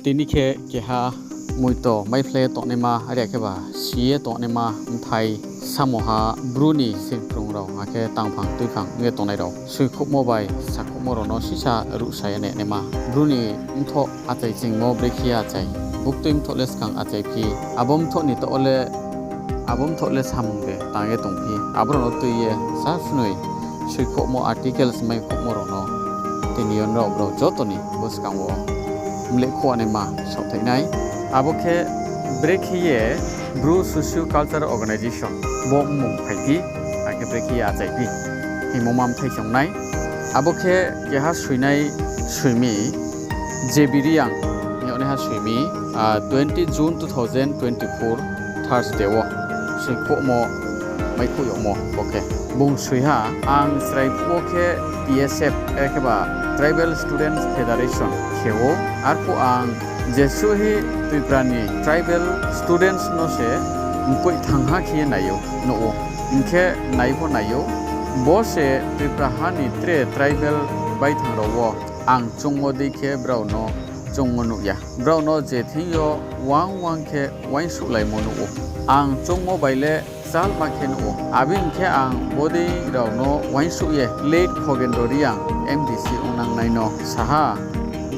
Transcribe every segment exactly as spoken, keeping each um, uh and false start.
Tini khe keha moito maiphlai ye tongnaima, are khe ba si ye tongnaima bthai samoha Bru ni singphrung rao, akhe tangphang tuiphang ong ye tongnai rao, soikhouhmo bai sakhouhmo rao no sisa ruhsa ye nainaima. Bru ni mthoh achai chingmo brekhe ye achai, buktui mthoh le skang achaiphi, abo mthoh ni taoh le, abo mthoh le samung de tang ye tongphi, abo rao no tui ye sa snoi soikhouhmo articles maikhouhmo rao no tini yo nrao brao joto ni buskang wo mlehkhouh naima saohthaih nai. Abo khe brekhe ye Bru Socio Cultural Organization bo mmung phaiphi, akhe brekhe ye achaiphi hingmo ma mthai chong nai. Abo khe keha soinai soimi, J B Reang hing yagnaiha soimi, ah, twenty June two thousand twenty-four Thursday wo soikhouhmo, maikhouh yagmo bo khe. Bung soi ha, ang chrai phuh wo khe T S F, are khe ba Tribal Students Federation khe ou. Arphuh ang jesuh hi Tripura ni tribal students no se mkoih thangha khe ye nai ou, nuh ou. Hing khe nai pho nai ou. Bo se Tripura ha ni tre tribal baithang rao wo ang choungmo dei khe brao no choungmo nuh ya. Brao no je thing yo uang uang khe uaingsouhlaimo nuh ou. Ang choungmo bai le chalma khe nuh ou. Abo ni khe ang bodei rao no uaingsouh ye late Khogendro Reang M D C ongnangnai no sa ha.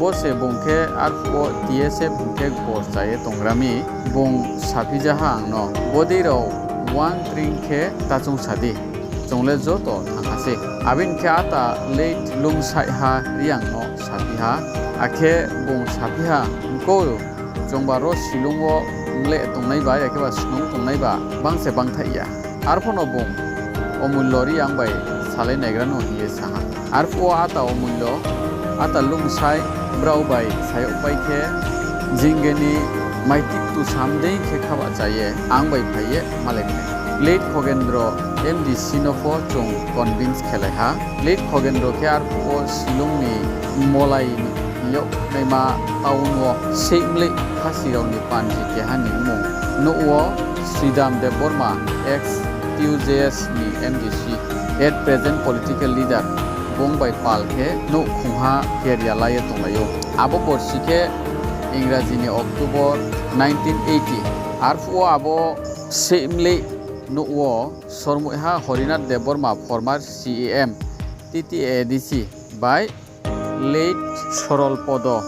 Bo se bung khe arphuh wo T S F hing khe gor cha ye tongra mi, bung saphi ja ha ang no, bodei rao uang kring khe ta choung sa di, chung le joto thangha sei. Abo ni khe ata late Lumsaiha Reang no saphi ha, akhe bung saphi ha, mkou, chungba ro Shillong wo mleh tongnai ba, ya khe ba snung tongnai ba, bang se bangthaih ya. Arphuh no bung Omullo Reang bai salai naigra no hing ye sa ha. Arphuh wo ata Omullo, ata Lumsai brao bai sayouhpai khe, jingge ni maitih tusam dei khe khabahcha ye ang bai phai ye malai phai. Late Khogendro M D C no pho chung convince khelai ha. Late Khogendro khe arphuh wo Shillong ni Molai hing yagnaima town wo seihmleh khasi rao ni panji keha ni mmung nuh wo Sridham Debbarma, ex T U J S ni M D C, at present political leader, bung bai pal khe nouhkhongha keria la ye tonglai ou. Abo borsi khe Ingraji ni October nineteen eighty. Arphuh wo abo seihmleh nuh wo Sormoiha Horinath Debbarma, former C E M, T T A A D C, bai late Sorol Podo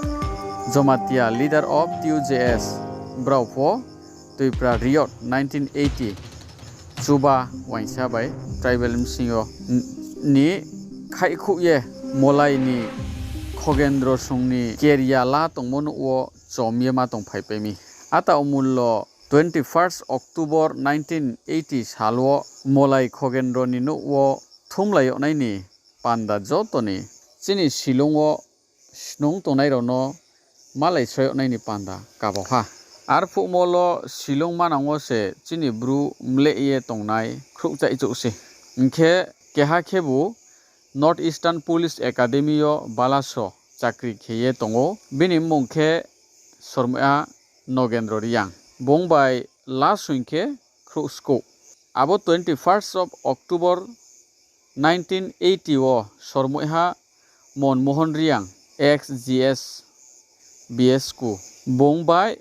Jomatia, leader of T U J S, brao pho Tripura Riot nineteen eighty chuba uaingsa bai tribal bsing yo ni khaihkhouh ye Molai ni Khogendro song ni keria la tongmo nuh wo chom ye ma tongphaipai mi. Ata Omullo twenty-first October nineteen eighty sal wo Molai Khogendro ni nouh wo thumlai yag nai ni panda joto ni chini Shillong wo snung tongnai rao no malai soi yag nai ni panda kabo ha. Arphuhmo lo Shillong manang wo se chini Bru mleh ye tongnai khrouhchaih chouh se. Hing khe keha khebu North Eastern Police Academy yo balaso chakri khe ye tong ou. Bini mmung khe Sormoiha Nogendro Reang. Bung bai last soing khe khrouh skouh. Abo twenty-first of October nineteen eighty wo Sormoiha Monmohon Reang, ex G S B S ku, bung bai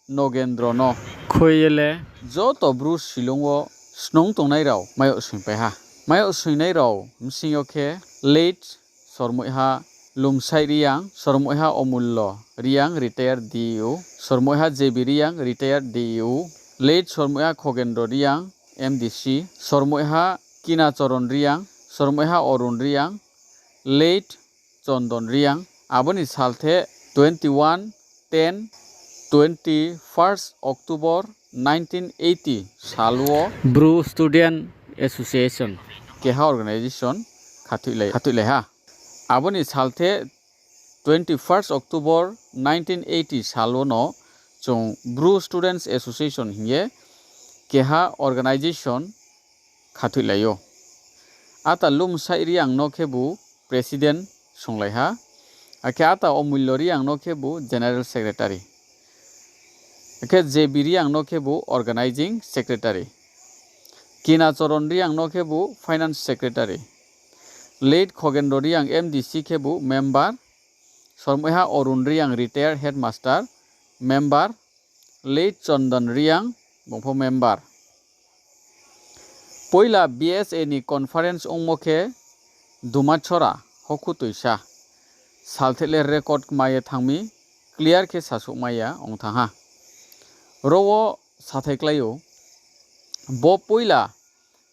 Nogendro no khui ye le joto Bru Shillong wo snung tongnai rao maiyag soingpai ha. Maiyag soingnai rao bsing yo khe late Sormoiha Lumsai Reang, Sormoiha Omullo Reang, retired D E O, Sormoiha J B Reang, retired D E O, late Sormoiha Khogendro Reang, M D C, Sormoiha Kinachoron Reang, Sormoiha Orun Reang, late Chondon Reang. Abo ni salthe twenty-one ten, twenty-first October nineteen eighty sal wo Bru Student Association keha organization khathoilai, khathoilai ha. Abo ni salthe twenty-first October nineteen eighty sal wo no chung Bru Students Association hing ye keha organization khathoilai ou. Ata Lumsai Reang no khebu president sunglai ha, akhe ata Omullo Reang no khebu general secretary, akhe J B Reang no khebu organizing secretary, Kinachoron Reang no khebu finance secretary, late Khogendro Reang M D C khebu member, Sormoiha Orun Reang retired headmaster, member, Late Chandan Reang, bung pho member. Poila B S A ni conference ongmo khe Dumachora, Hokhutoisa. Saltheh le record kma ye thanng mi, clear khe sasuhmai ya ong thanng ha. Ro wo sathai klái ou, bo poila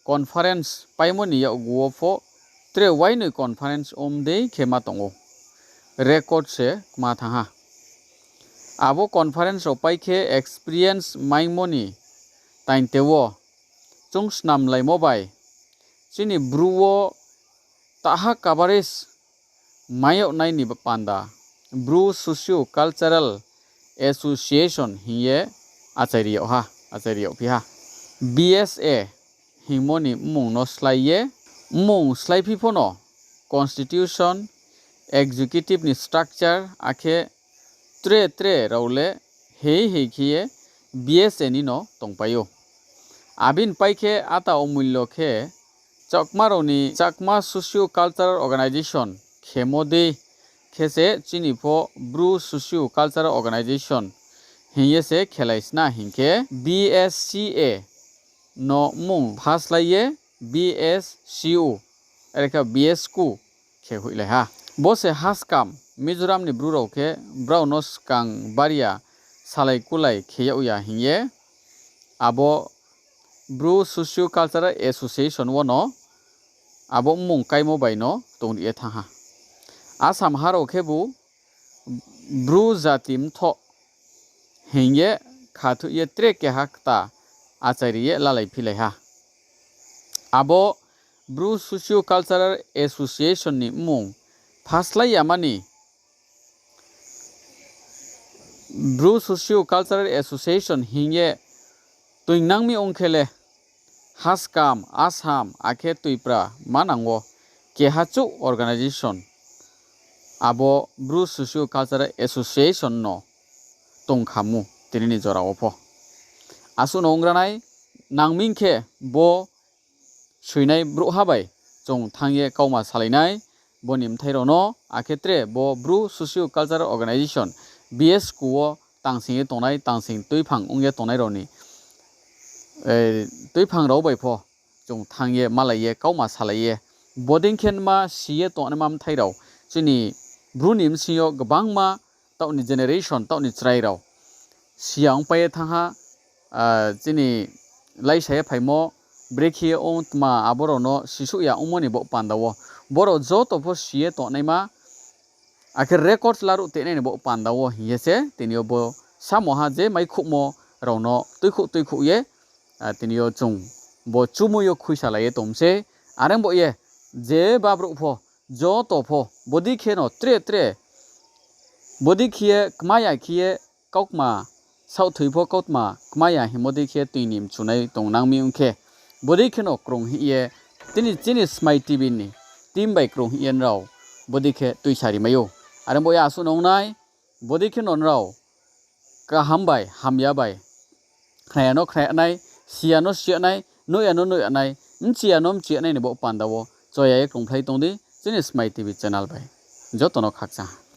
conference paimo ni yakgu wo pho tre uainoi conference ong dei khe ma tong ou. Record se kma thanng ha. Abo conference rao pai khe experience maimo ni taingte wo chung snamlaimo bai chini Bru wo taha coverage mai yag nai ni panda Bru Socio Cultural Association hing ye achai ri yag ha, achai ri yagphi ha. B S A hingmo ni mmung no slái ye, mmung sláiphi pho no constitution, executive ni structure akhe tre tre rao le hei hei khe ye B S A ni no tongpai ou. Abini pai khe ata omullo khe Chakma rao ni Chakma Socio Cultural Organization khemo dei khe se chini pho Bru Socio Cultural Organization hing ye se khelai sna hing khe B S C A no mmung phaslái ye B S C U, are khe B S C U khe hoihlai ha. Bo se haskam Mizoram ni Bru rao khe brao no skang baria salai kulai khe yag ya hing ye abo Bru Socio Cultural Association wo no abo mmung kaimo bai no tongri ye thanng ha. Asam ha rao khebu Bru jati mthoh hing ye khathoih ye tre keha kta achai ri ye lalai philai ha. Abo Bru Socio Cultural Association ni mmung phaslái yama ni Bru Socio Cultural Association hing ye toingnang mi ong khe le, haskam, Assam, akhe Tripura manang wo keha chouh organization abo Bru Socio Cultural Association no tong kha mu tini ni jora wo pho. Asuh no onggra nai, nang mi khe bo soinai brouhha bai chung thanng ye kauma salai nai, bo ni bthai rao no, akhe tre bo Bru Socio Cultural Organization, B S C U wo tangsing ye tongnai, tangsing tuiphang ong ye tongnai rao ni, tuiphang rao bai pho chung thanng ye malai ye kauma salai ye, bodei khe nma si ye tongnaima bthai rao, chini Bru ni bsing yo gbangma taoh ni generation, taoh ni chrai rao si ya ongpai ye thanng ha, chini laisa ye phaimo, brekhe ye ong tma abo rao no sisouh ya ongmo ni baoh panda wo, bo rao joto pho si ye tongnaima, akhe record laruh tenai ni baoh panda wo hing ye se tini yo bo samoha je maikhouhmo rao no tuikhouh tuikhouh ye, tini yo chung bo chumui yo khuisalai ye tong mi sei. Are baoh ye je ba brouh pho, joto pho bodei khe no tre tre, bodei khe ye kma ya khe ye kautma, saohthui pho kautma kma ya hingmo dei khe tui ni mchunai tongnang mi ong khe, bodei khe no krung hing ye, tini chini Smai T V ni team bai krung hing ye nrao bodei khe tuisa ri mai ou. Are baoh ye asuh no ong nai, bodei khe no nrao kaham bai hamya bai, khna ya no khna ya nai, si ya no si ya nai, nuh ya no nuh ya nai, mchi ya no mchi ya nai ni baoh panda wo choya ye krungphlai tong di chini Smai T V channel bai. Joto no khakchang ha.